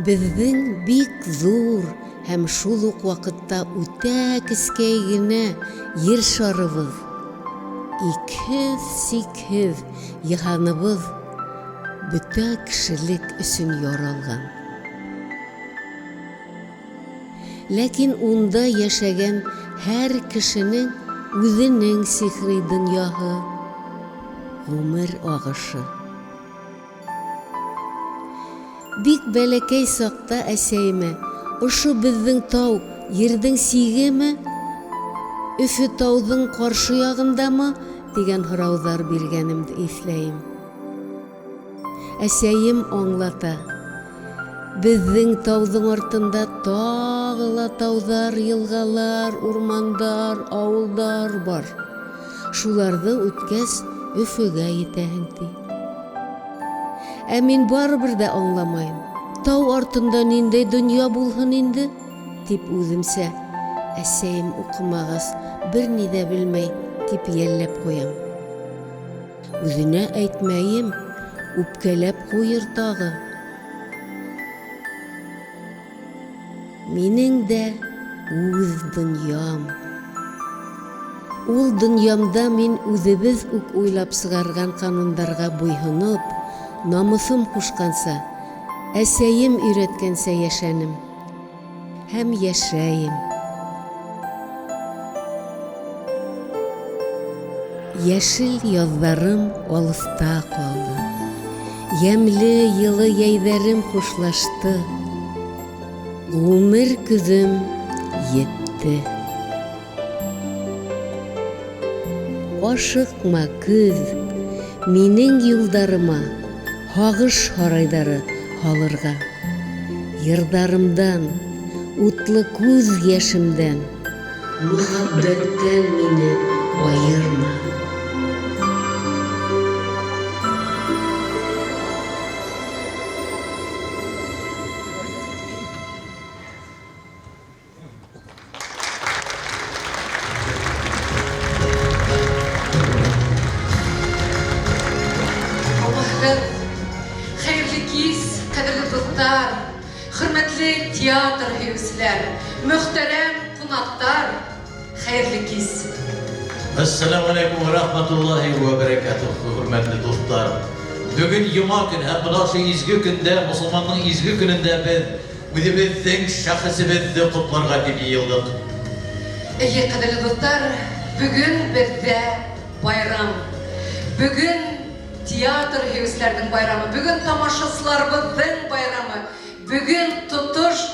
Беҙҙең бик ҙур һәм шул уҡ ваҡытта үтә кескәй генә Ер шарыбыҙ, икһеҙ-сикһеҙ йыһаныбыҙ бөтә кешелек өсөн яралған. Ләкин унда йәшәгән һәр кешенең үҙенең сихри донъяһы, ғүмер ағышы. Бик бәләкәй саҡта әсәйемә, Ошо беҙҙең тау ерҙең сигеме, Өфө тауҙың ҡаршы яғындамы? дигән һорауҙар биргәнемде иҫләйем. Әсәйем аңлата, Беҙҙең тауҙың артында тағы ла тауҙар, йылғалар, урмандар, ауылдар бар. Шуларҙы үткәс, Өфөгә етәһең, ти. Ә мин барыбер ҙә аңламайым, тау артында ниндәй донъя булһын инде, тип үҙемсә, әсәйем уҡымағас, бер ни ҙә белмәй, тип йәлләп ҡуям. Үҙенә әйтмәйем, үпкәләп ҡуйыр тағы. Минең дә үҙ донъям. Ул донъямда мин үҙебеҙ үк уйлап сығарған ҡанундарға буйһоноп, намыҫым ҡушҡанса, әсәйем өйрәткәнсә йәшәнем. Һәм йәшәйем. Йәшел яҙҙарым алыҫта ҡалды. Йәмле йылы йәйҙәрем хушлашты. Ғүмер көҙөм етте. Ашыҡма, көҙ, минең юлдарыма һағыш һарайҙары һалырға. Йырҙарымдан, утлы күҙ йәшемдән, мөхәббәттән мине аерма. Һаумыһығыҙ! Хәйерле кис, ҡәҙерле дуҫтар, хөрмәтле театр һөйөүселәр, мөхтәрәм ҡунаҡтар, хәйерле кис! Әссәләмү алейкум вә рахматуллаһи вә бәрәкәтүһ, хөрмәтле дуҫтар! Бөгөн йома көн һәм бына ошо изге көндә, мосолманның изге көнөндә беҙ Үҙебеҙҙең шәхесебеҙҙе ҡотларға дип йыйылдыҡ. Эйе, ҡәҙерле дуҫтар, бөгөн беҙҙә байрам. Бөгөн театр һөйөүселәрҙең байрамы, бөгөн тамашасыларыбыҙҙың байрамы, бөгөн тотош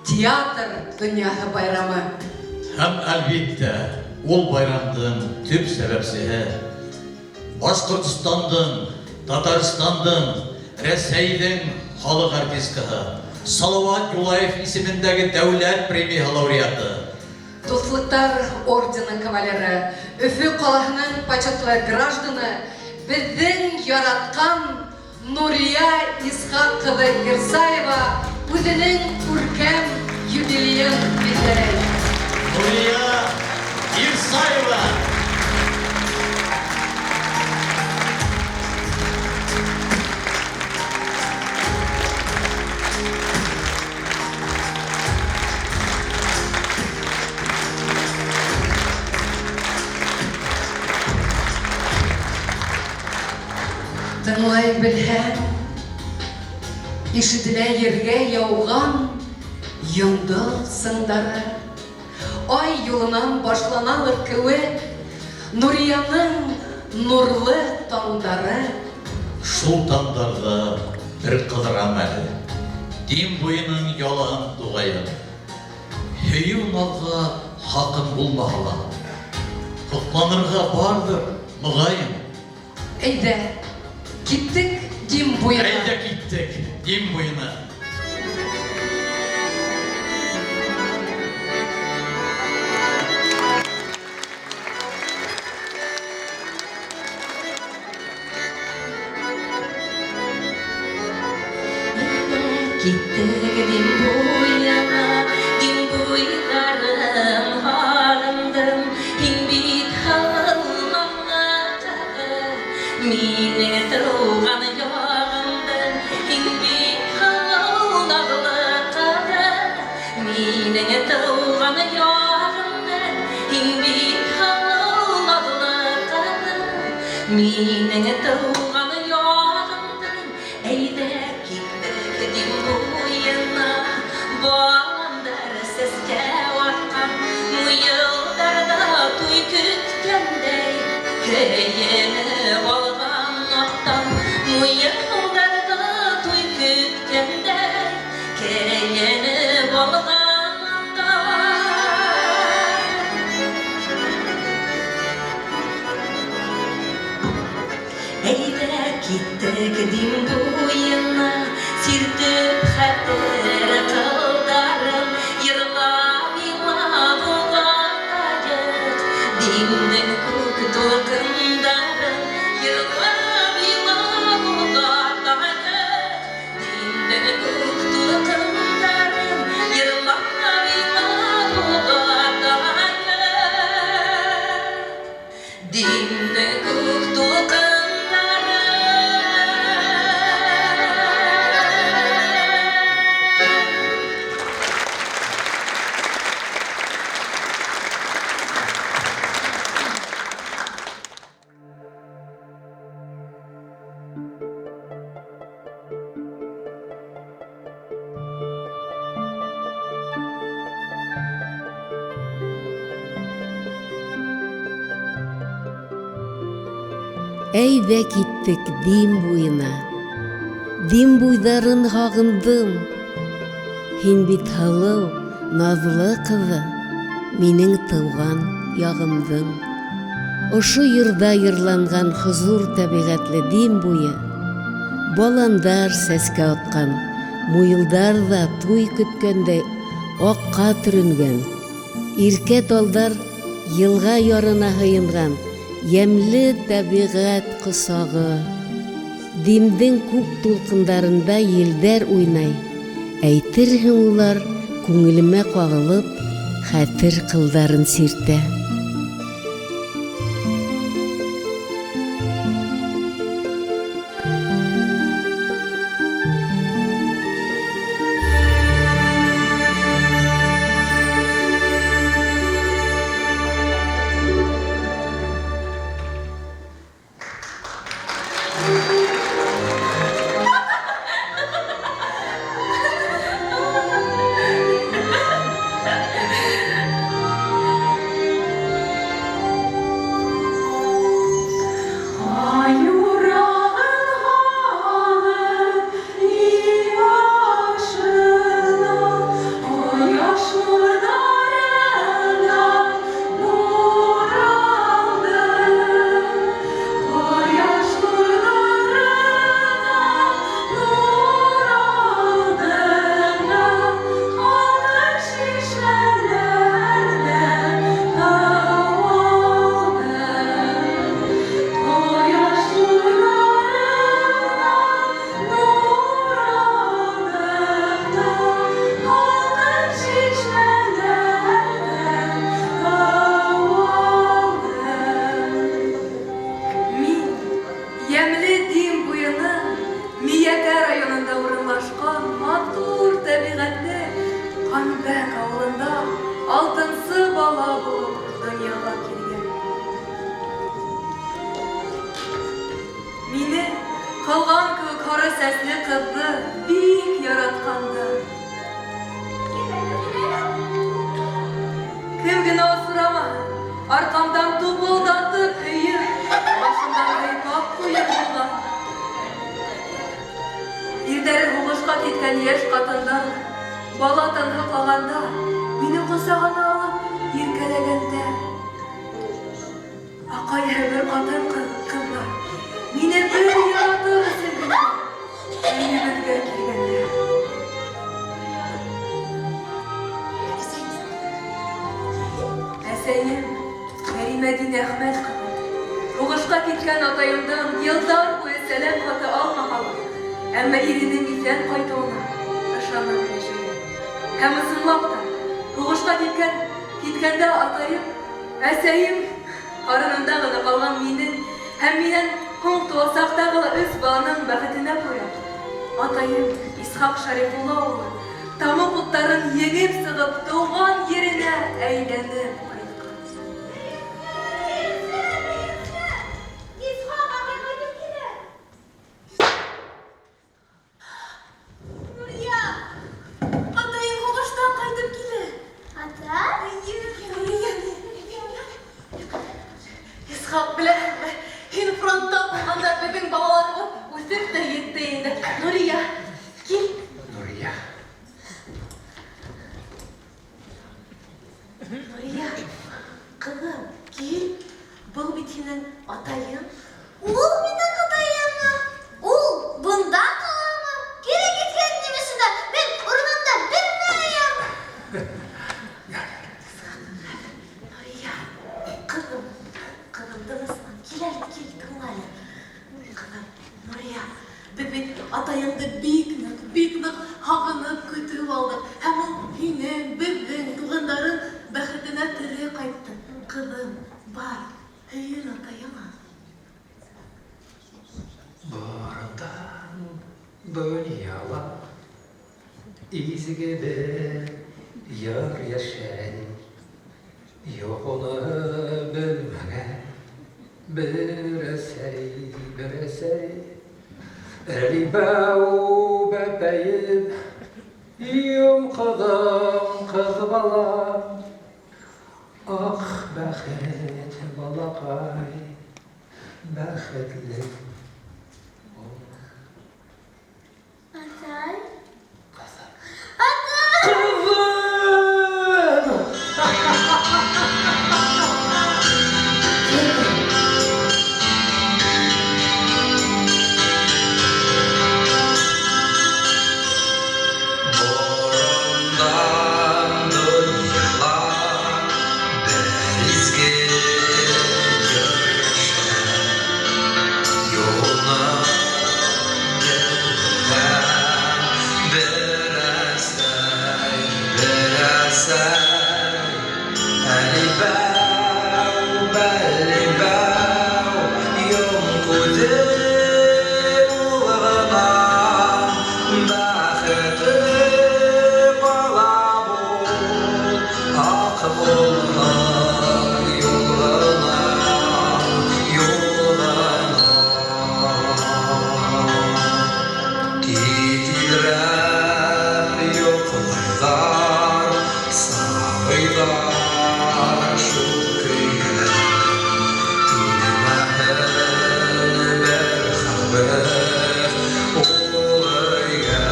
театр донъяһы байрамы. Һәм, әлбиттә, ул байрамдың төп сәбәпсеһе, Башҡортостандың, Татарстандың, Рәсәйҙең халыҡ артисткаһы, Салауат Юлаев исемендәге дәүләт премияһы лауреаты, Дуҫлыҡтар ордены кавалеры, Өфө ҡалаһының почетлы гражданы, беҙҙең яратҡан Нурия Исхаҡ ҡыҙы Ирсаева үҙенең күркәм юбилейын билдәләй. Нурия Ирсаева! Тыңлай белһәң, ишетелә ергә яуған йондоҙ сыңдары. Ай юлынан башланалыр кеүек Нурияның нурлы таңдары. Шул таңдарҙа бер ҡыҙырам әле, Дим буйының ялан туғайын. Һөйөү-наҙға хаҡым булмаһа ла, Һоҡланырға барҙыр, моғайын. Әйҙә, киттек Дим буйына. Әйҙә киттек Дим буйына. Әйҙә киттек Дим буйына, Дим буйҙарын һағындым. Һин бит һалмаңа Минең тыуған яғымды. Һин бит Минең тыуған яғымдыр, һин бит һылыу наҙлы ҡыҙым. Минең тыуған яғымдыр, әйҙә киттек Дим буйына. Баландар сәскә атҡан, муйылдарҙа туй көткәндәй, кейенеп алған аҡтан. Муйылдарҙа туй көткәндәй, кейенеп алған аҡтан. Әйҙә киттек Дим буйына, сиртеп хәтер ҡылдарын, йырлап илап уғатайыҡ Димдең күк тулҡындарын, йырлап илап уғатайыҡ Димдең күк тулҡындарын, йырлап илап уғатайыҡ Димдең күк тулҡындарын. Әйҙә киттек Дим буйына. Дим буйҙарын һағындым. Һин бит һылыу, наҙлы ҡыҙы, минең тыуған яғымдың. Ошо йырҙа йырланған хозур тәбиғәтле Дим буйы, баландар сәскә атҡан, муйылдар ҙа туй көткәндәй аҡҡа төрөнгән, иркә талдар йылға ярына һыйынған йәмле тәбиғәт ҡосағы. Димдең күк тулҡындарында елдәр уйнай, әйтерһең улар күңелемә ҡағылып, хәтер ҡылдарын сиртә. Мин Йәмле Дим буйының Миәкә районында урынлашҡан матур тәбиғәтле Ҡанбәк ауылында алтынсы бала булып донъяға килгән. Мине ҡалған кеүек һары сәсле ҡыҙҙы бик яратҡандар. Кем генә осрамаһын, арҡамдан тупылдатып һөйөп, башымдан һыйпап ҡуйып булған. Ирҙәре һуғышҡа киткән йәш ҡатындар бала танһыҡлағанда мине ҡосағына алып иркәләгәндә. Ә ҡайһы бер ҡатын-ҡыҙҙар мине бер яратыр өсөн генә өйөбөҙгә килгәндәр. Әсәйем Кәримәдин Әхмәт ҡыҙы һуғышҡа киткән атайымдан йылдар буйы сәләм хаты алмаһа ла, әммә иренең иҫән ҡайтыуына ышанып йәшәгән. Һәм ысынлап та һуғышҡа киткәндә атайым, әсәйем ҡарынында ғына ҡалған минең һәм минән һуң тыуасаҡ тағы ла өс баланың бәхетенә күрә атайым Исхаҡ Шәрифулла улы тамуҡ уттарын еңеп сығып тыумай әйләнеп ҡайтҡан. Исхаҡ ағай ҡайтып килә. Нурия! Атайың һуғыштан ҡайтып килә. Атай? Нурия! Исхаҡ, беләһеңме, һин фронтта булғанда беҙҙең балаларыбыҙ үҫеп тә етте инде. Нурия, кил. Нурия. Нурия, ҡыҙым, кил. Был бит һинең атайың. Ул минең атайыммы? Ул бында ҡаламы? Кире киткән нимәсендә мин урынымда белмәйем. Нурия, ҡыҙым, ҡыҙым, тыныслан. Кил әле, кил, тыңла әле. Ҡыҙым, Нурия, беҙ бит атайыңды бик ныҡ, бик ныҡ һағынып көтөп алдыҡ. Һәм ул һинең, беҙҙең, туғандарың бәхетенә тере ҡайтты. Ҡыҙым, бар, һөйөн атайыңа. Борындан донъяла изге бер йыр йәшәй. Юҡ уны белмәгән бер әсәй, бер әсәй. Әлибәү бәпәйем, йом ҡыҙым, ҡыҙ балам. Аҡ бәхет балаҡай, бәхетле бул. Атай? Ҡыҙым. Атай! Ҡыҙым! Борындан донъяла бер изге йыр йәшәй. Юлны белмәгән бер әсәй, бер әсәй. Әлибәү, бәлибәү, йом күҙем ул ғына. Бәхетле бала бул, аҡ булһын юл ғына, юл ғына. Тик илрәп йоҡлайҙар сабыйҙар шул көйгә. Килмәһен бер хәүеф ул өйгә,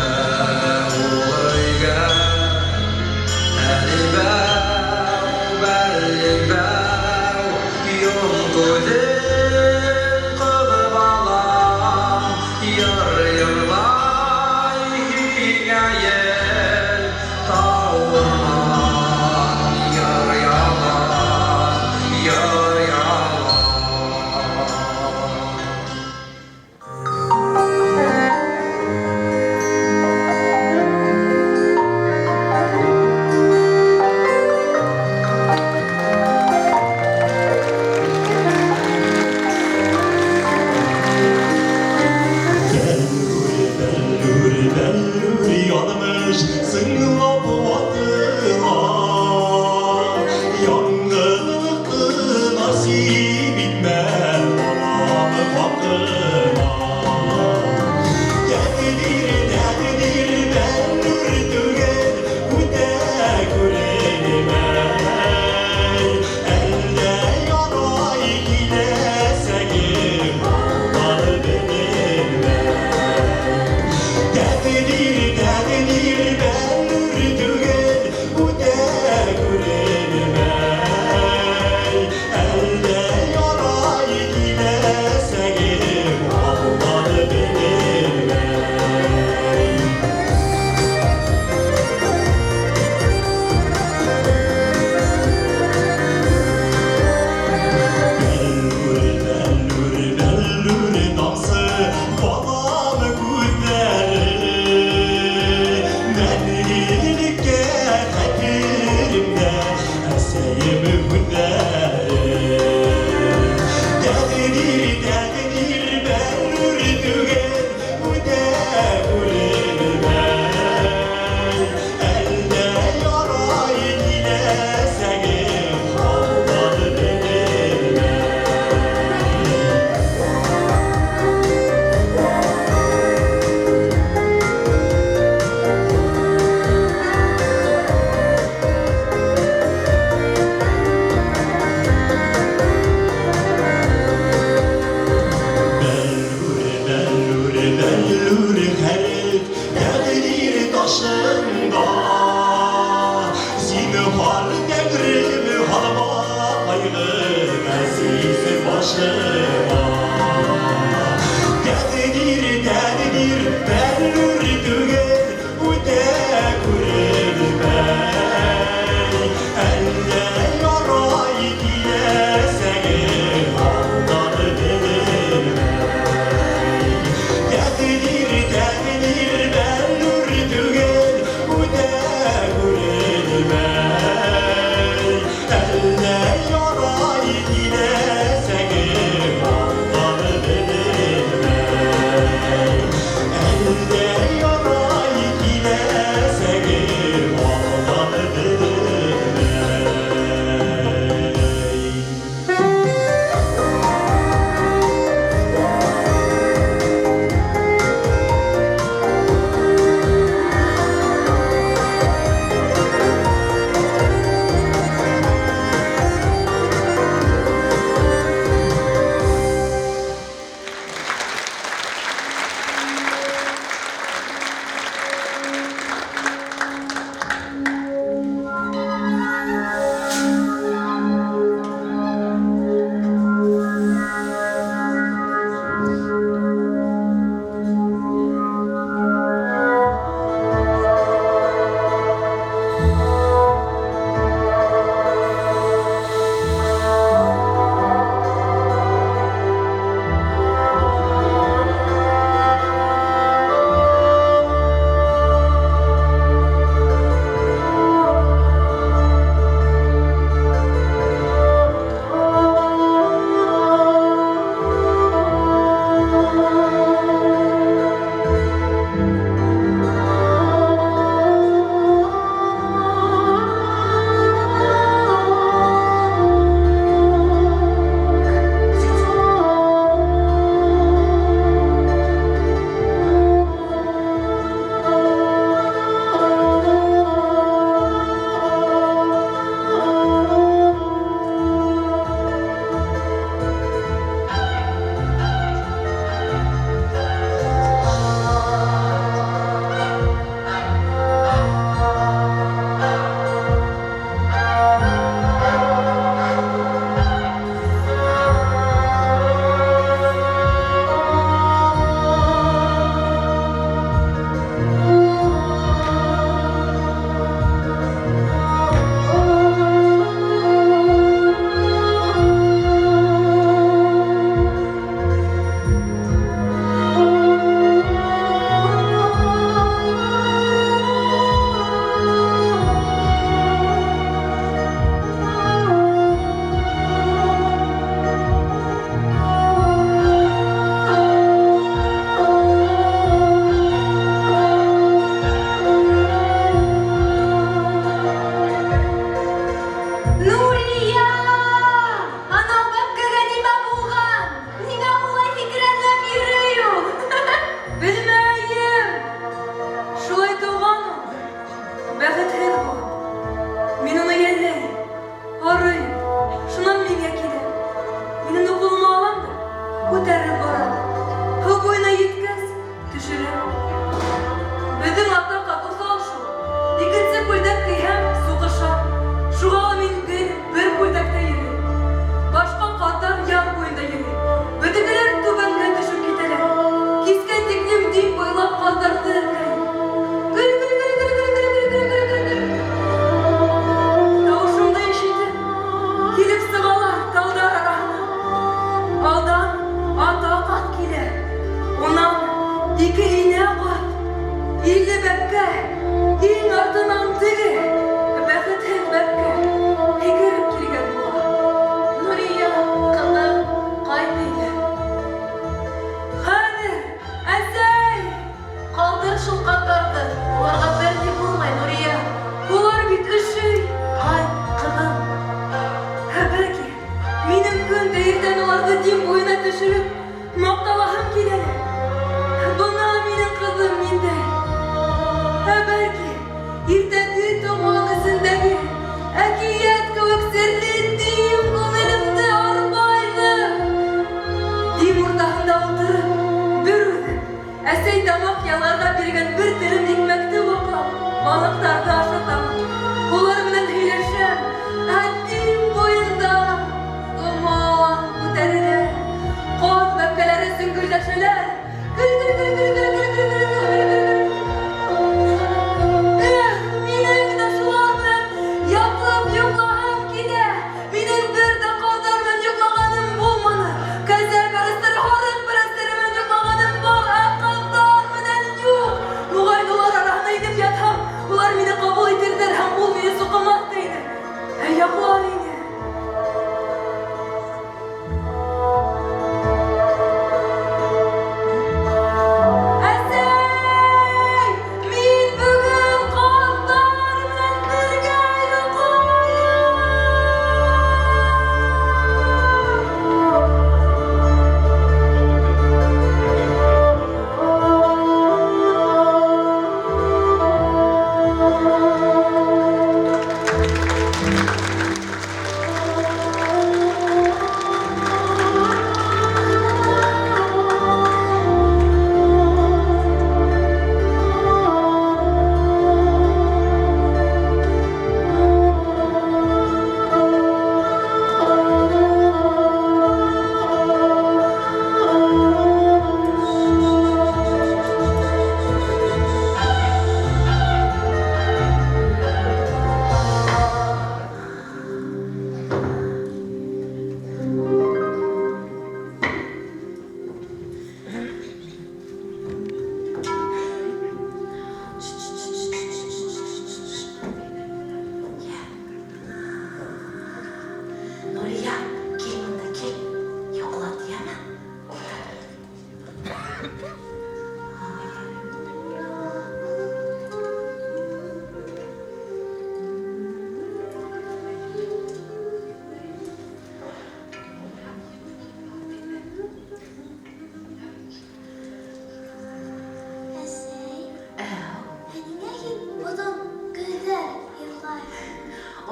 ул өйгә. Әлибәү, бәлибәү, йом күҙем, ҡыҙ балам, йыр йырлай һиңә ел, тау, урман, яр.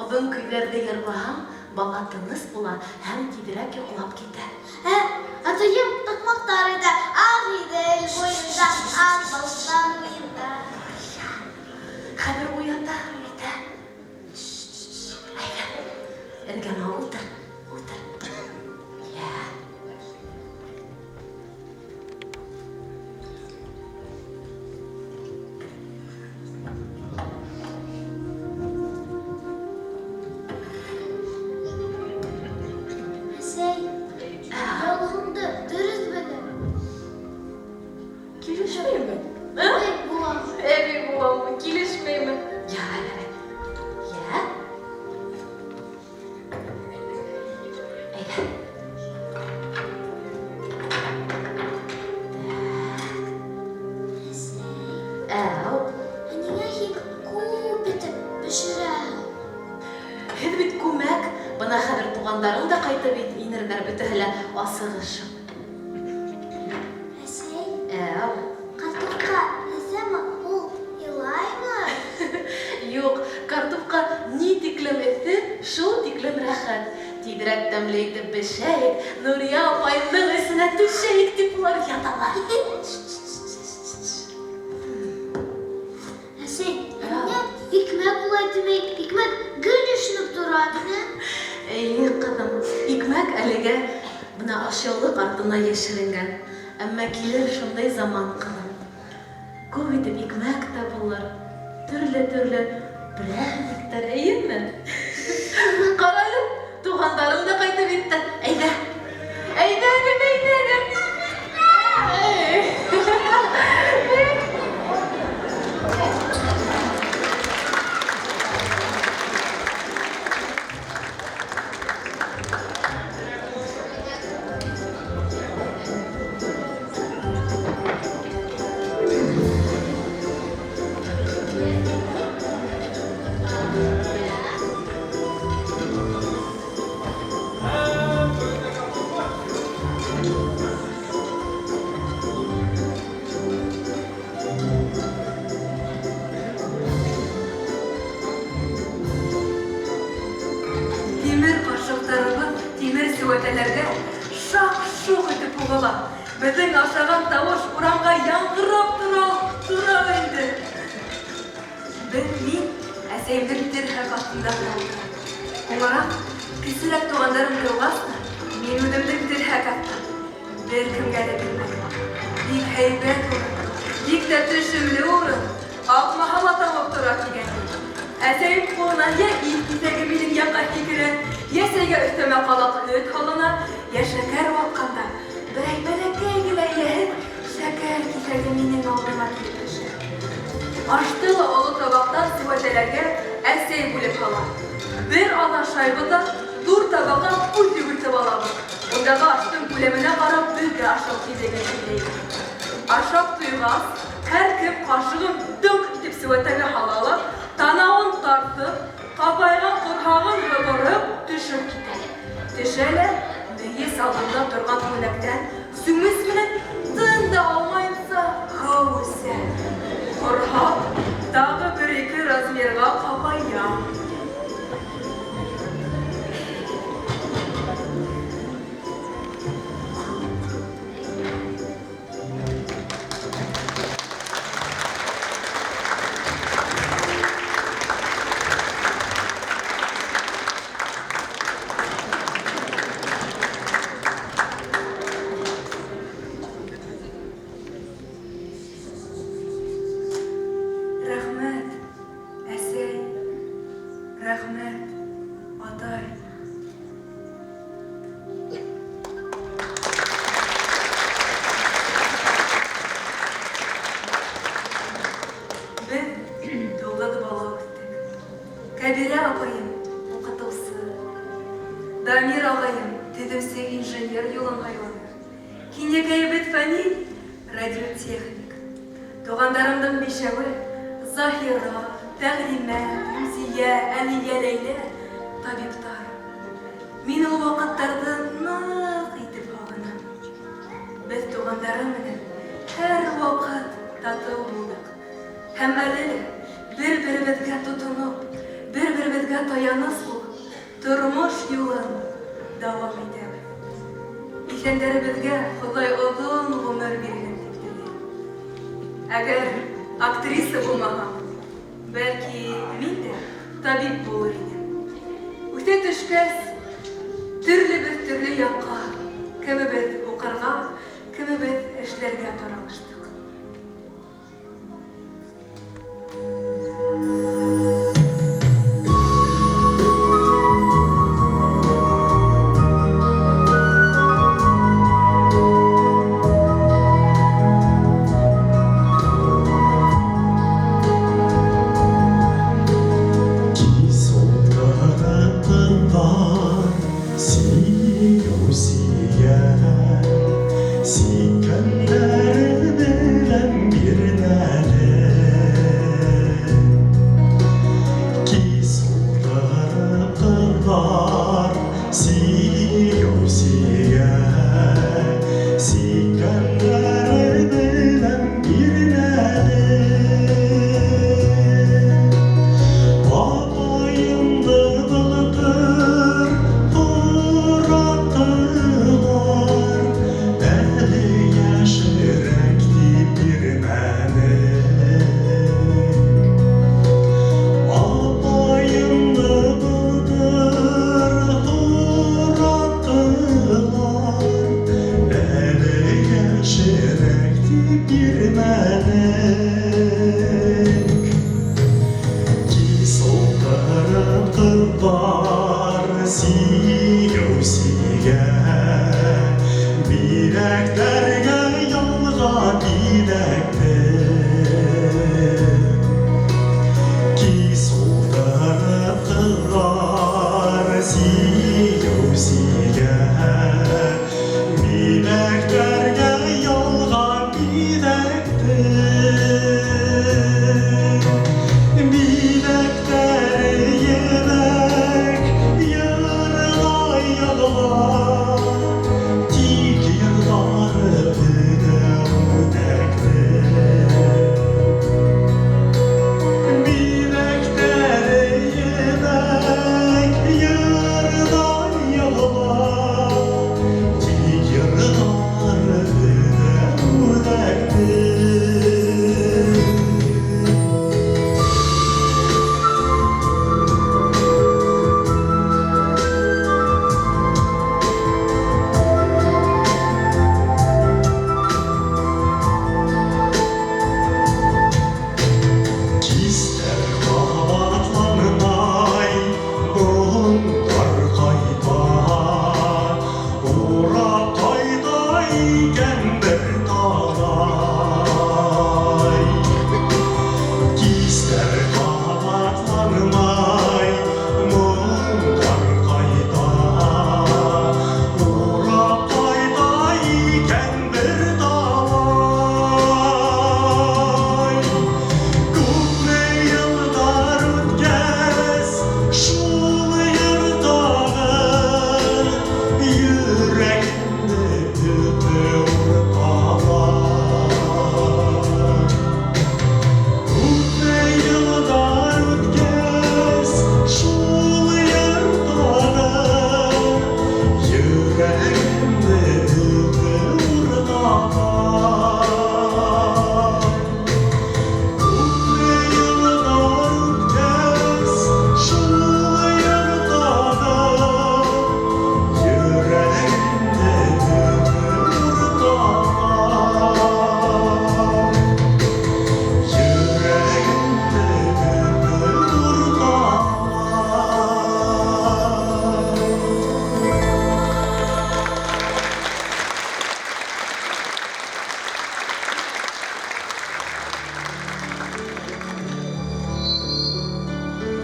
Оҙон көйҙәрҙе йырлаһаң, бала тыныс була һәм тиҙерәк йоҡлап китә. Ә атайым таҡмаҡтар әйтә, Ағиҙел буйында, аҡ балыҡтар уйында. Хәҙер уятаһың бит, ә? Әйҙә, эргәмә ултыр, ултыр. Йә. Әсәй, яулығыңды дөрөҫ бәйлә. Килешмәйме? Әбей булам. Әбей буламмы? Килешмәйме? Ярай, ярай. Йә. Әйҙә. Әсәй, Әү. ә ниңә һин күп итеп бешерәһең? Һеҙ бит күмәк, бына хәҙер туғандарың да ҡайтып инерҙәр, бөтәһе лә асығышып. Әсәй, Әү. картуфҡа эҫеме, ул илаймы? Юҡ, картуфҡа ни тиклем эҫе, шул тиклем рәхәт. Тиҙерәк тәмле итеп бешәйек, Нурия апайымдың эсенә төшәйек тип улар яталар. Әсәй, ә ниңә икмәк улай тимәй? Икмәк гел йәшенеп тора мине. Эйе, ҡыҙым, икмәк әлегә бына ашъяулыҡ артына йәшеренгән. Әммә килер шундай заман, ҡыҙым. Күп итеп икмәк тә булыр, төрлө-төрлө прәниктәр, эйеме? Ҡара әле, туғандарың да ҡайтып етте. Әйҙә, әйҙәгеҙ, әйҙәгеҙ. Эй. Тимер ҡашыҡтарыбыҙ тимер сеүәтәләргә шаҡ-шоҡ итеп һуғыла. Беҙҙең ашаған тауыш урамға яңғырап тора инде. Беҙ мин әсәйемдең терһәк аҫтында ғына ултырам. Һуңыраҡ кесерәк туғандарым тыуғас та, мин үҙемдең терһәк аҫтын бер кемгә лә бирмәнем. Бик һәйбәт урын, бик тә төшөмлө урын, аҡмаһа ла тамып тора тигәндәй. Әсәйем ҡулынан йә ит киҫәге минең яҡҡа һикерә, йә сәйгә өҫтәмә ҡалаҡ һөт һалына, йә шәкәр ваҡҡанда берәй бәләкәй генә йәһет шәкәр киҫәге минең алдыма килеп төшә. Ашты ла оло табаҡтан сеүәтәләргә әсәй бүлеп һала. Бер аҙ ашайбыҙ ҙа ҙур табаҡҡа күҙ йүгертеп алабыҙ. Ундағы аштың күләменә ҡарап беҙ ҙә ашау тиҙлеген билдәйбеҙ. Ашап туйғас, һәр кем ҡашығын дыңҡ итеп сеүәтәгә һала ла, танауын тартып, ҡапайған ҡорһағын һыбырып төшөп китә. Төшә лә мейес алдында торған күләктән сүмес менән тын да алмайынса һыу эсә. Ҡорһаҡ тағы бер-ике размерға ҡапая. Рәхмәт, әсәй, рәхмәт, атай. Беҙ туғыҙ бала үҫтек. Кәбирә апайым уҡытыусы, Дамир ағайым төҙөүсе инженер юлын һайланы. Кинйәкәйебеҙ Фәнил радиотехник. Туғандарымдың бишәүе Заһира, Тәғлимә, Рүзиә, Әлиә, Ләйлә табиптар. Мин ул ваҡыттарҙы ныҡ итеп һағынам. Беҙ туғандарым менән һәр ваҡыт татыу булдыҡ. Һәм әле лә бер-беребеҙгә тотоноп, бер-беребеҙгә таяныс булып, тормош юлын дауам итәбеҙ. Иҫәндәребеҙгә Хоҙай оҙон ғүмер бирһен тип теләйем. Әгәр актриса булмаһам, бәлки мин дә табип булыр инем. Үҫә төшкәс, төрлөбөҙ төрлө яҡҡа, кемебеҙ уҡырға, кемебеҙ эшләргә таралыштыҡ.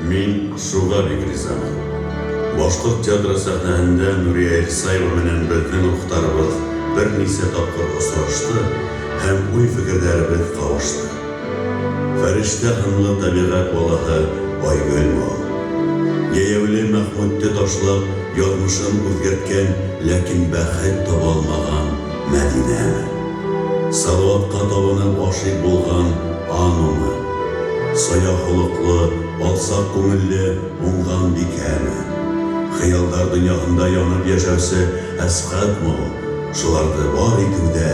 Мин шуға бик ризамын. Башҡорт театры сәхнәһендә Нурия Ирсаева менән беҙҙең рухтарыбыҙ бер нисә тапҡыр осрашты һәм уй-фекерҙәребеҙ ҡауышты. Фәрештә һынлы тәбиғәт балаһы Айгөлмө ул? Йәйәүле Мәхмүтте ташлап, яҙмышын үҙгәрткән, ләкин бәхет таба алмаған Мәҙинәме? Салауатҡа табынып ашиҡ булған Анумы? Сая холоҡло, алсаҡ күңелле, уңған Хыялдар дөньяһында янып йәшәүсе Әсхәтме ул? Шуларҙы бар итеүҙә,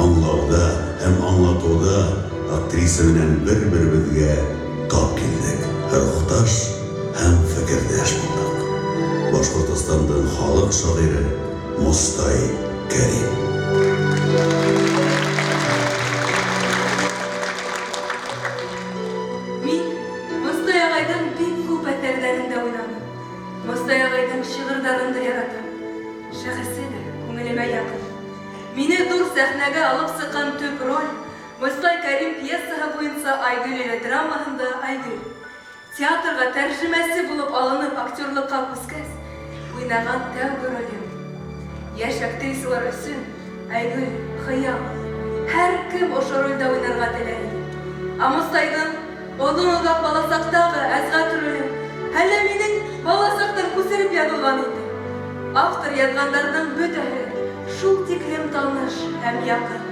аңлауҙа һәм аңлатыуҙа актриса менән бер-беребеҙгә тап килдек, рухташ һәм фекерҙәш булдыҡ. Башҡортостандың халыҡ шағиры Мостай Кәрим. Мин Мостай ағайҙың бик күп әҫәрҙәрендә уйнаным. Мостай ағайҙың шиғырҙарын да яратам. Шәхесе лә күңелемә яҡын. Мине ҙур сәхнәгә алып сыҡҡан төп роль, Мостай Кәрим пьесаһы буйынса Айгөл илә драмаһында Айгөл. Театрға тәржемәсе булып алынып актерлыҡҡа күскәс, уйнаған тәүге ролем. Йәш актрисалар өсөн Айгөл хыял. Һәр кем ошо ролдә уйнарға теләр ине. Ә Мостайҙың оҙон-оҙаҡ баласаҡтағы Әсғәт роле әллә минең баласаҡтан күсереп яҙылған инде. Автор яҙғандарҙың бөтәһе шул тиклем таныш һәм яҡын.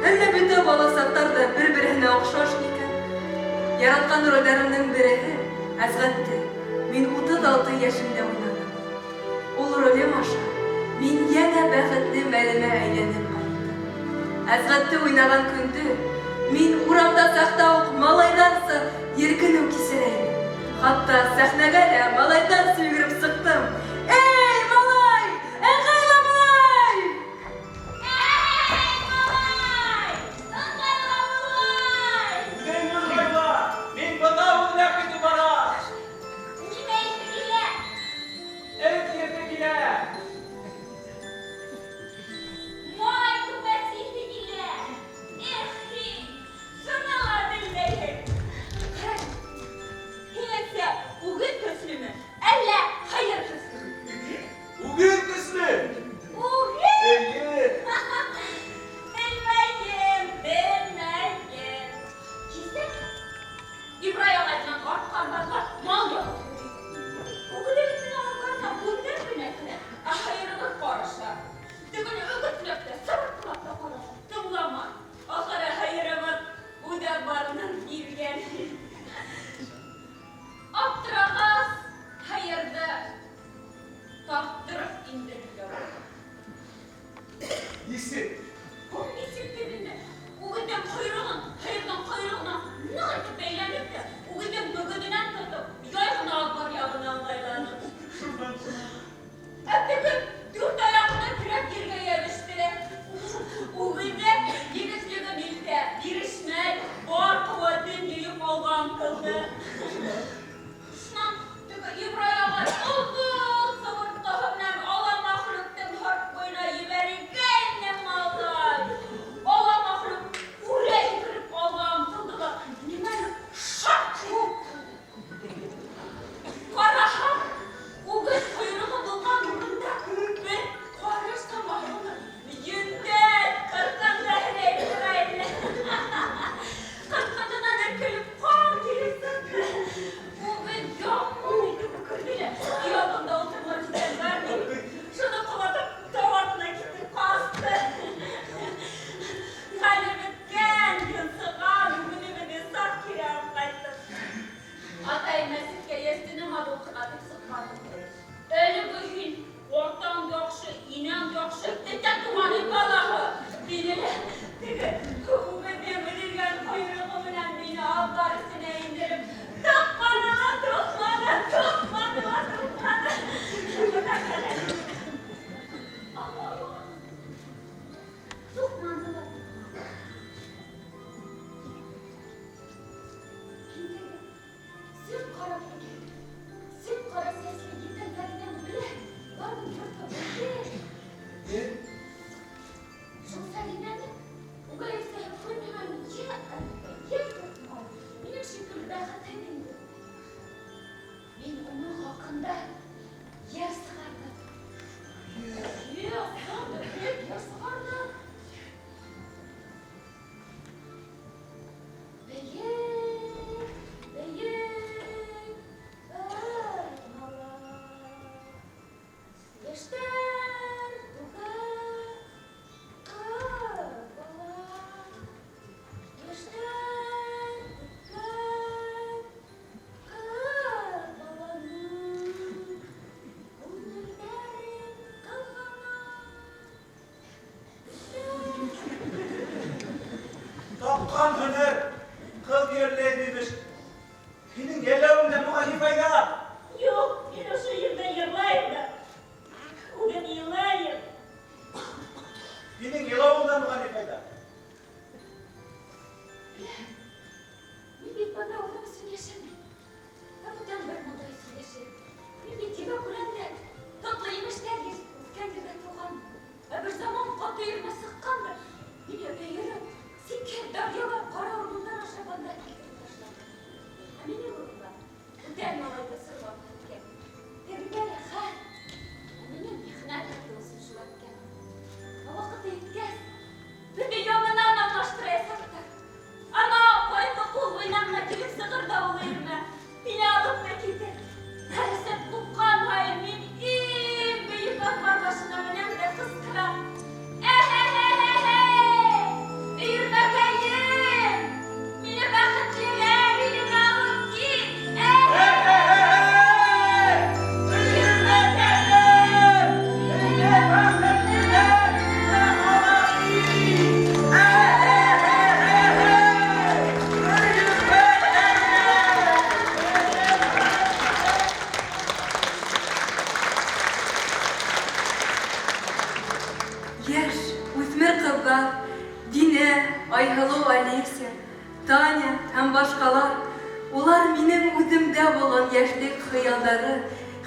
Әллә бөтә баласаҡтар ҙа бер-береһенә оҡшаш микән? Яратҡан ролдәремдең береһе Әсғәтте мин 36 йәшемдә уйнаным. Ул ролем аша мин йәнә бәхетле мәлемә әйләнеп ҡайттым. Әсғәтте уйнаған көндө мин урамда саҡта уҡ малайҙарса иркенеү кисерә инем. Хатта сәхнәгә лә малайҙарса йүгереп сыҡтым. Эй, малай! Ыңғайла малай! Эй, малай! Ыңғайла малай! Мин ыңғайла! Мин бына үҙләп китеп барам! Нимә иҫе килә? Эт еҫе килә! Май күмәсе иҫе килә! Эх, һин, шуны ла белмәйһең. Ҡара, һинеңсә үгеҙ көслөмө, әллә һыйыр көслөмө? Үгеҙ көслө! Үгеҙ? Эйе! Белмәйем, белмәйем. Кисә Ибрай ағай менән артҡы амбарға мал яғып йөрөй. Үгеҙебеҙҙең амбарына күҙҙәр генә керә, ә һыйырыбыҙ ҡарыша. Тегене өгөтләп тә, сыбыртҡылап та ҡараны, тыңламай. Ахыры һыйырыбыҙ үҙе барынан килгән. Аптырағас, һыйырҙы тарттырып индерергә булдыҡ. Нисек? Ул нисек тип инде? Үгеҙҙең ҡойроғон һыйырҙың ҡойроғона ныҡ итеп бәйләнек тә, үгеҙҙең мөгөҙөнән тотоп, яй ғына амбар яғына ыңғайланыҡ. Ә теге дүрт аяғына терәп ергә йәбеште. Үгеҙ ҙә егетлеген илтә, бирешмәй, бар ҡеүәтен йыйып алға ынтылды. Шунан теге Ибрай ағай оҙон сыбыртҡыһы менән ала мәхлүктең һырт буйына ебәргәйне, малай. Ала мәхлүк үрә һикереп алға ынтылды ла, нимәлер шарт итеп ҡалды. Ҡараһам, үгеҙ ҡойроғо булған урында бер ҡарыш самаһы йөндән ҡырҡынды һеләйеп. Ҡырҡынынан эркелеп ҡан килеп сыҡты. Үгеҙ яман итеп үкерҙе лә, янында ултырған китән бар ине. Шуны ҡолатып, тау артына китеп ҡасты. Хәле бөткән, йонсоған үгеҙебеҙҙе саҡ кире алып ҡайттыҡ. Атайым мәсеткә йәсте намаҙ уҡырға тип сыҡҡан. Әлеге һин, атаң яҡшы, инәң яҡшы, эттән туған эт балаһы, тине лә, теге үгеҙҙең өҙөлгән ҡойроғо менән мине амбар эсенә индереп, туҡманы ла туҡманы, туҡманы ла туҡманы. Бына хәле. Туҡманы ла туҡманы. Һин теге сөм ҡара күлдәк, сөм ҡара сәсле етен Фәридәне беләһең, уларҙың йорто беҙҙе. Шул Фәридәне үгәй әсәһе көн һайын йә әбекәй, йә туҡмау. Минең шикелле бәхетһеҙ инде. Мин уның хаҡында йыр сығарҙым. Юҡ, бик йыр сығарҙым. Бейек, бейек алмалар, йәштәр түгел ҡыҙ бала. Йәштәр түгел ҡыҙ баланың Олеся, Таня һәм башҡалар, улар минең үҙемдә булған йәшлек хыялдары,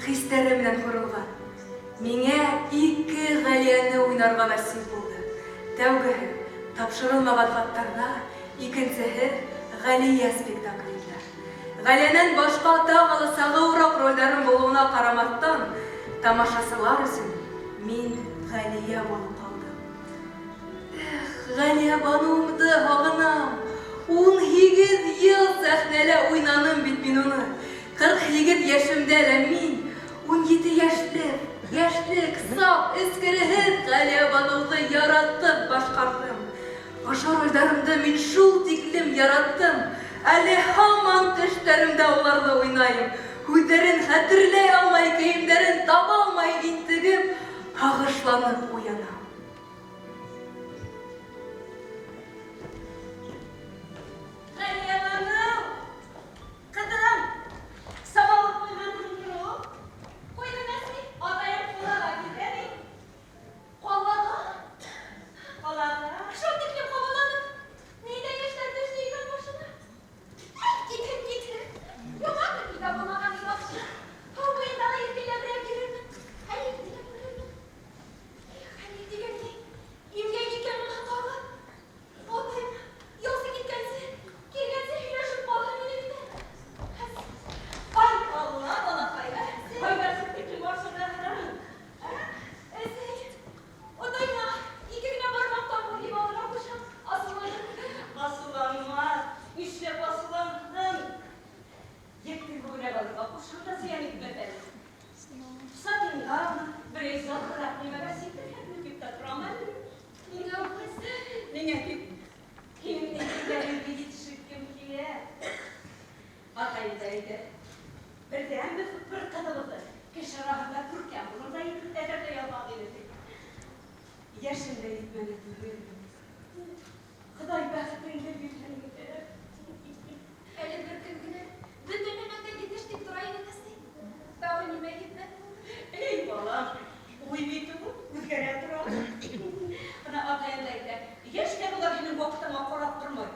хистәре менән ҡоролған. Миңә ике Ғәлиәне уйнарға насип булды. Тәүгеһе тапшырылмаған хаттарҙа, икенсеһе Ғәлиә спектаклендә. Ғәлиәнән башҡа тағы ла сағыуыраҡ ролдәрем булыуына ҡарамаҫтан, тамашасылар өсөн мин Ғәлиә булып ҡалдым. Эх, Ғәлиәбаныуымды һағынам. 18 йыл сәхнәлә уйнаным бит мин уны. 48 йәшемдә лә мин 17 йәшлек, йәшлек, саф, эскереһеҙ Ғәлиәбаныуҙы яратып башҡарҙым. Ошо ролдәрымды мин шул тиклем яраттым, әле һаман төштәремдә уларҙы уйнайым. Һүҙҙәрен хәтерләй алмай, кейемдәрен таба алмай интегеп, һағышланып уянам. Ғәлиәбаныу, ҡыҙым, самауыр ҡуйғанһыңдыр ул? Ҡуйҙым, әсәй. Атайым ҡалаға китә бит. Ҡалаға? Ҡалаға. Шул тиклем ҡабаланып, ниндәй эштәр төштө икән башына? Әй, китһен, китһен. Яман бер китап булмаған яҡшы. Һыу буйында ла иркенләберәк йөрөрмөн. Хәлилде лә күрермен. Эх, Хәлил тигәндәй, имгәк икән уны тағы. Атайым, яусы киткәнсе, килгәнсе һөйләшеп ҡалһын ине бит. Ай, Алла, балаҡай, ҡайҙа тиклем ашығаһың? Әсәй, атайыма ике генә бармаҡ тамыр йыйып алырға ҡушам, асыуланыр. Асыуланмаҫ, нишләп асыуланһын? Ектең күберәк алырға ҡушһаң да зыян итмәҫ әле. Сатинғамы, берәй затлыраҡ нимәгә сиктерһәкме тип тә торам әле. Ниңә улай? Ниңә тип, һинең әйткәндәреңде етештеркем килә. Атайым да әйтә, берҙән-бер бер ҡыҙыбыҙҙы кеше араһында күркәм булырҙай итеп әҙерләй алмаҡ ине тип. Йәшең дә етмәне түгел. Хоҙай бәхетеңде бирһен инде. Әле бер көн генә бөтөн нәмәгә етеш тип тора инең, әсәй. Тағы нимә етмәҫ булды? Эй, балам, уй бит ул, үҙгәрә тора. Бына атайым да әйтә, йәштәр улар һинең ваҡытыңа ҡарап тормай.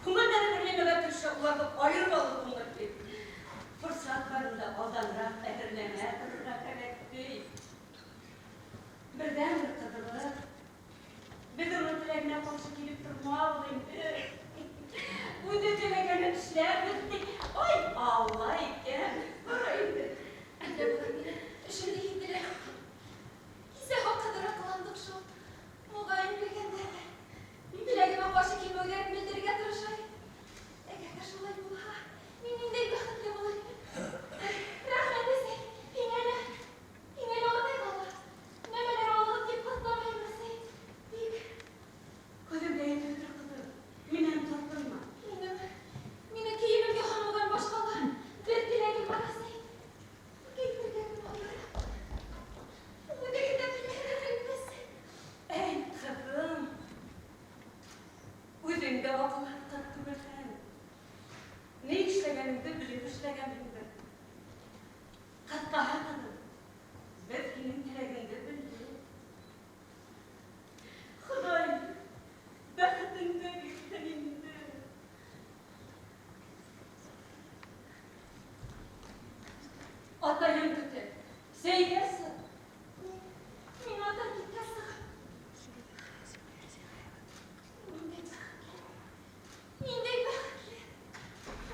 Күңелдәре бер нәмәгә төшһә, уларҙы айырып алыр уңыр тип. Форсат барында алданыраҡ әҙерләнә торорға кәрәк ти. Берҙән-бер ҡыҙыбыҙ. Беҙ уның теләгенә ҡаршы килеп тормабыҙ инде. Үҙе теләгәнен эшләрбеҙ ти. Ай, Алла икән. Бара инде. Әллә былар мине эшемде һиҙҙеләр. Кисә хаҡһыҙыраҡ ҡыландыҡ шул. Моғайын белгәндәрҙер. Теләгемә ҡаршы килмәүҙәрен белдерергә тырышыр. Әгәр ҙә шулай булһа, мин ниндәй бәхетле булыр инем. Рәхмәт, әсәй. Һиңә лә, һиңә лә атайға ла. Нәмәләр алығыҙ тип ҡыҫтамайым, әсәй. Тик Күҙемдә әйтеп ҡыҙым, минән тартынма. Минең кейемем яһамауҙан башҡа ла бер теләгем бар, әсәй. Әйтергә генә оялам. Үҙегеҙ ҙә беләһегеҙ белмәҫ. Эй, ҡыҙым, үҙең дә аҡылһыҙ ҡыҙ түгелһең. Ни эшләгәнеңде белеп эшләгәнһеңдер. Ҡыҫҡаһы, ҡыҙым, беҙ һинең теләгеңде белдек. Хоҙай бәхетеңде бирһен инде. Атайым көтә. Сәйгә сыҡ. Мин атам киткәс сығам. Ниндәй бәхетле. Ниндәй бәхетле.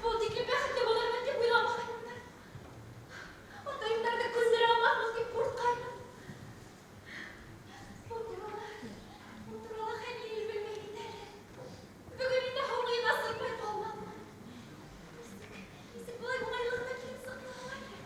Был тиклем бәхетле булырмын тип уйламағайным да. Атайымдарҙы күндерә алмаҫмын тип ҡурҡҡайным. Был турала Хәлил белмәй бит әле. Бөгөн инде һыу буйына сыҡмай ҡалмаҫмын. Нисек, нисек былай уңайлы ғына килеп сыҡты? Хәлил.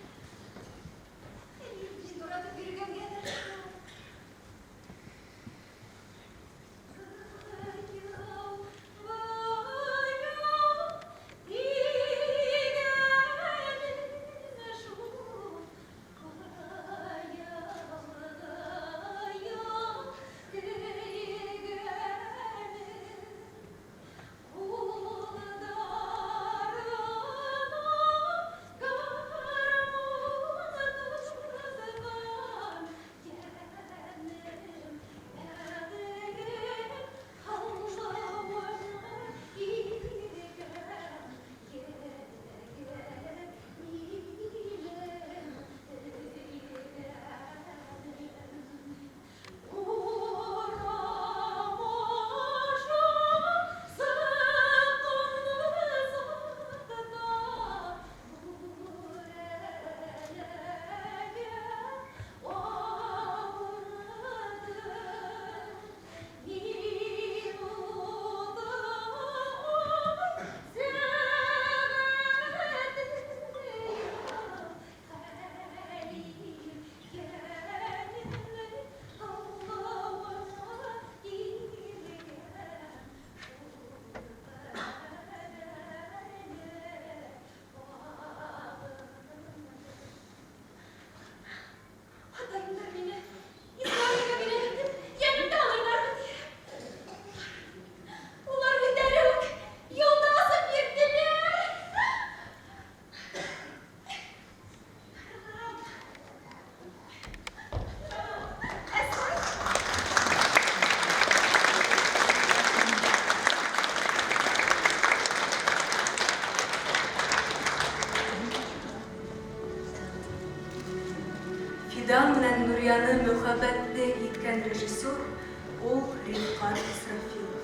Фидан менән Нурияны мөхәббәтле иткән режиссер ул Рифкат Исрафилов.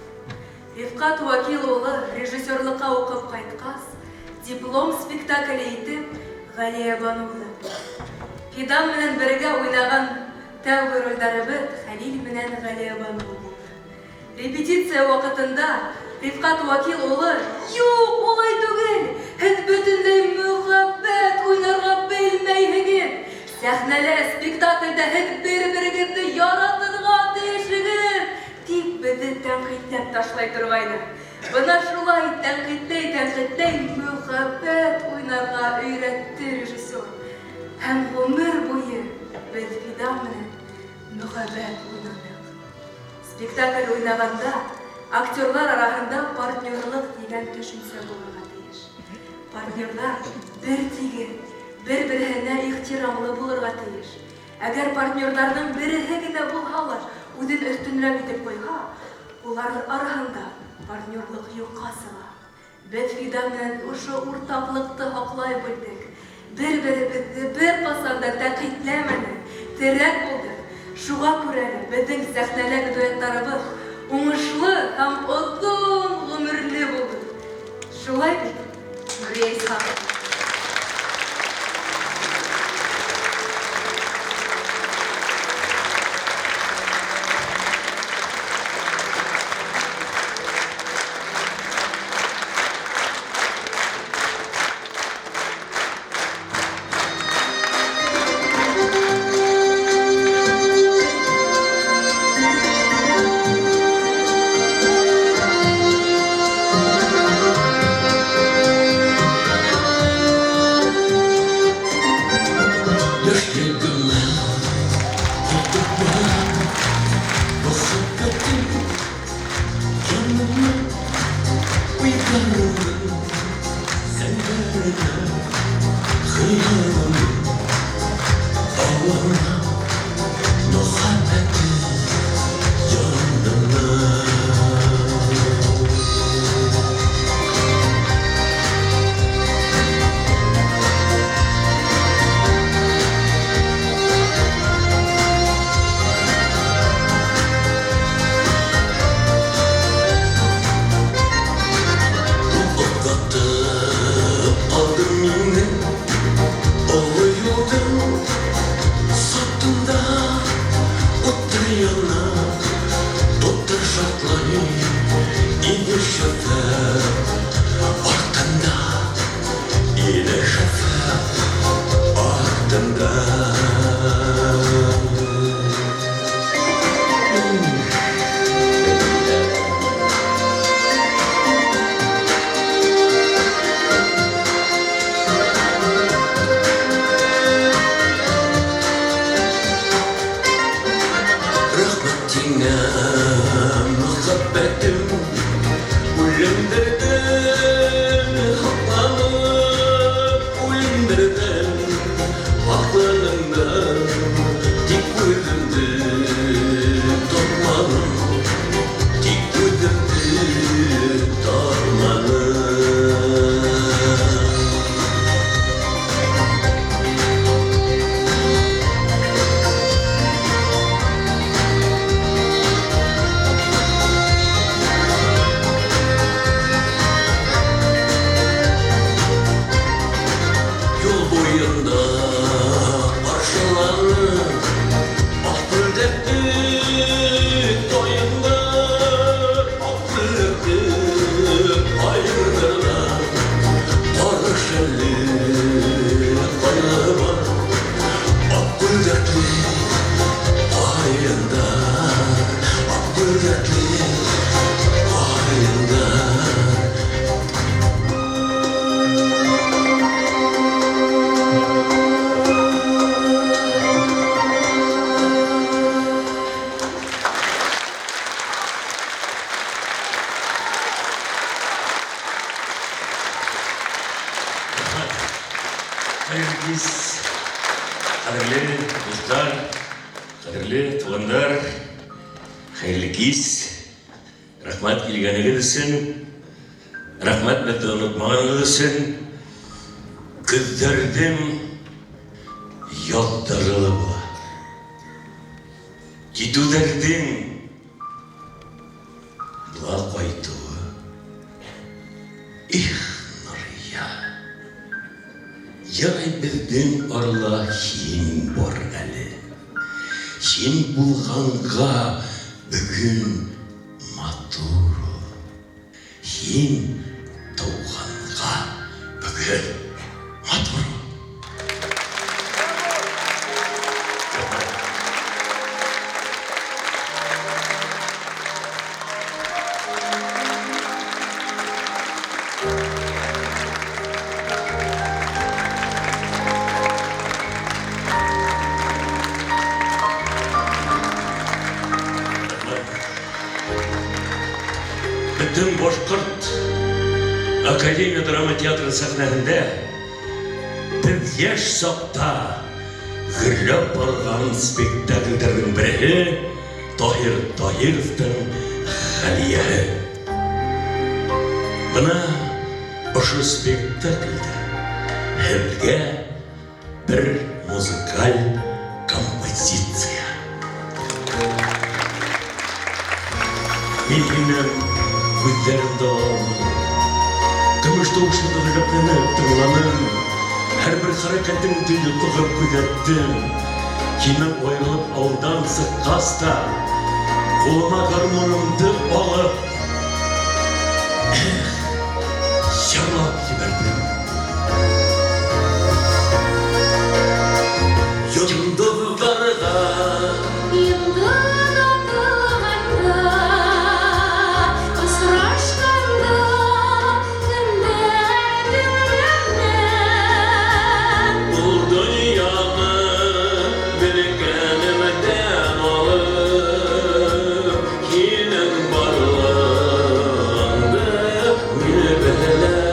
Рифкат Вәкил улы режиссерлыкка укып кайткач, диплом спектакле итеп Галиябануны куйды. Фидан менән бергә уйнаган тәүге рольләребез Хәлил менән Галиябану булды. Репетиция вакытында Рифкат Вәкил улы, Юк, улай түгел, һеҙ бөтөнләй мөхәббәт уйнарға белмәйһегеҙ. Сәхнәлә, спектаклдә һеҙ бер-берегеҙҙе яратырға тейешһегеҙ, тип беҙҙе тәнҡитләп ташлай торғайны. Бына шулай тәнҡитләй-тәнҡитләй мөхәббәт уйнарға өйрәтте режиссер. Һәм ғүмер буйы беҙ Фидан менән мөхәббәт уйнаныҡ. Спектакль уйнағанда актерҙар араһында партнерлыҡ тигән төшөнсә булырға тейеш. Партнерҙар бер тигеҙ, бер-береһенә ихтирамлы булырға тейеш. Әгәр партнерҙарҙың береһе генә булһа ла үҙен өҫтөнөрәк итеп ҡуйһа, улар араһында партнерлыҡ юҡҡа сыға. Беҙ Фидан менән ошо уртаҡлыҡты һаҡлай белдек. Бер-беребеҙҙе бер ҡасан да тәнҡитләмәнек, терәк булдыҡ. Шуға күрә лә беҙҙең сәхнәләге дуэттарыбыҙ уңышлы һәм оҙон ғүмерле булды. Шулай бит, Нурия Исхаҡовна? Яшьлегемә тотып мәхәббәтем янына уйларымның зәңгәренә хыялым алына мәхәббәтем янына. Ул алды мине оло юлдың сатында уттар яна, тоттар шартлай ине шофер артында, ине шофер артында. Рәхмәт һиңә, мәхәббәтем, үлемдәрҙән һаҡланып, үлемдәрҙән һаҡланың тик үҙемде тотманың, тик үҙемде тотманың. Юл буйында ҡаршыланы аҡ күлдәкле ҡайындар, аҡ күлдәкле ҡайындарҙа ҡара шәлле ҡайғы бар, аҡ күлдәкле ҡайындар, аҡ күлдәкле ҡайындар. Хәйерле кис, ҡәҙерле дуҫтар, ҡәҙерле туғандар, хәйерле кис. Рәхмәт килгәнегеҙ өсөн, рәхмәт беҙҙе онотмағанығыҙ өсөн. Көҙҙәрҙең яҙҙары ла була. Китеүҙәрҙең була ҡайтыуы. Их, Нурия! Ярай беҙҙең арала һин бар әле. Һин булғанға бөгөн матур ул. Һин тыуғанға бөгөн матур ул. Бөтөн башҡорт академия драма театры сәхнәһендә беҙ йәш саҡта гөрләп барған спектаклдәрҙең береһе Таһир Таһировтың Ғәлиәһе. Бына ошо спектаклдә һеҙгә бер музыкаль композиция. Мин һинән күҙҙәремде ала алманым. Көмөш тауышыңды ғәжәпләнеп тыңланым. Һәр бер хәрәкәтеңде йотлоғоп күҙәттем. Һинән айырылып ауылдан сыҡҡас та, ҡулыма гармунымды алып, эх, йырлап ебәрҙем. Йондоҙҙарға Йондоҙ атылғанда, осрашҡанда, көндәр төнләнә. Ул донъяны белгәнемдән алып, һинең барлығыңды мин беләм.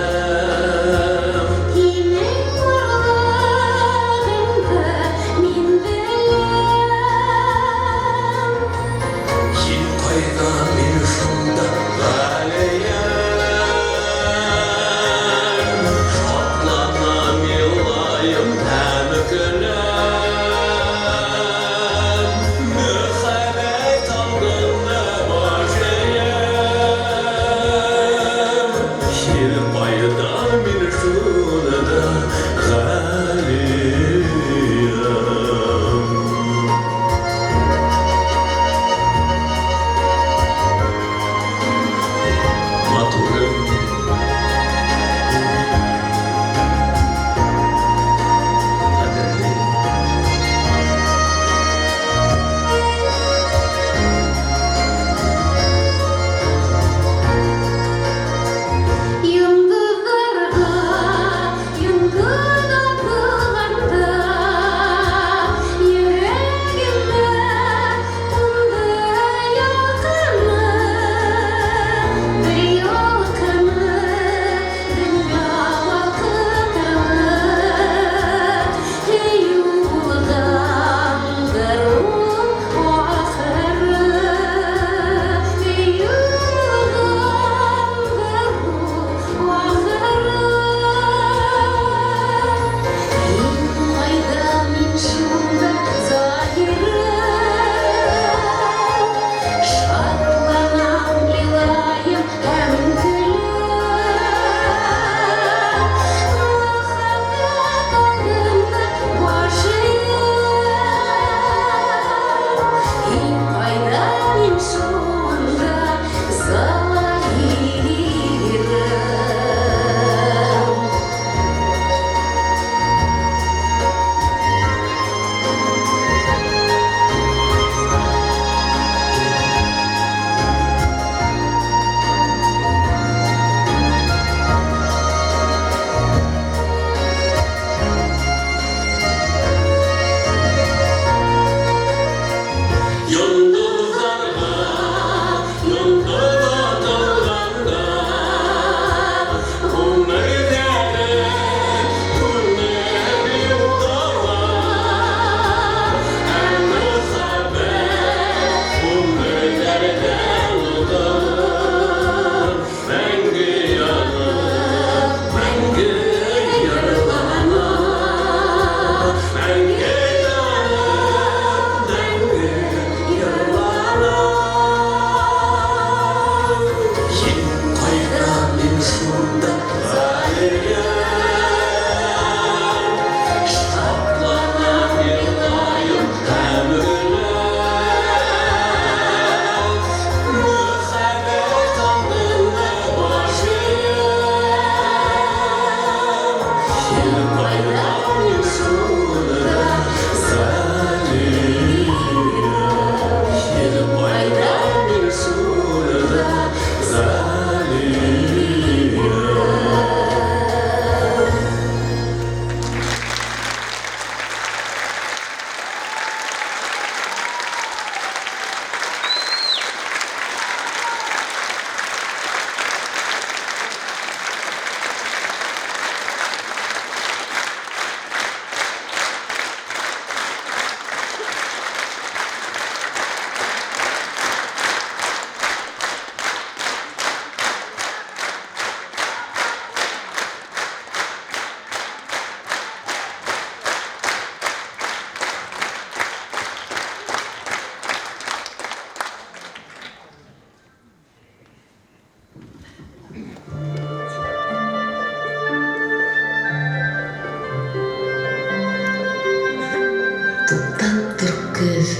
Туҡтап тор, көҙ.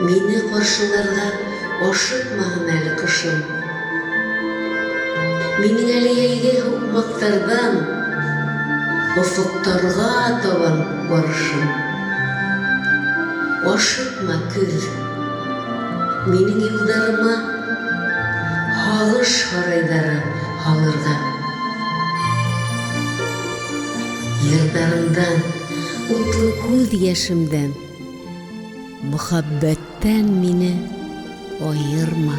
Мине ҡаршыларға ашыҡмаһын әле ҡышым. Минең әле йәйге һуҡмаҡтарҙан офоҡтарға табан барышым. Ашыҡма, көҙ. Минең юлдарыма һағыш һарайҙары һалырға. Йырҙарымдан, утлы күҙ йәшемдән, мөхәббәттән мине айырма.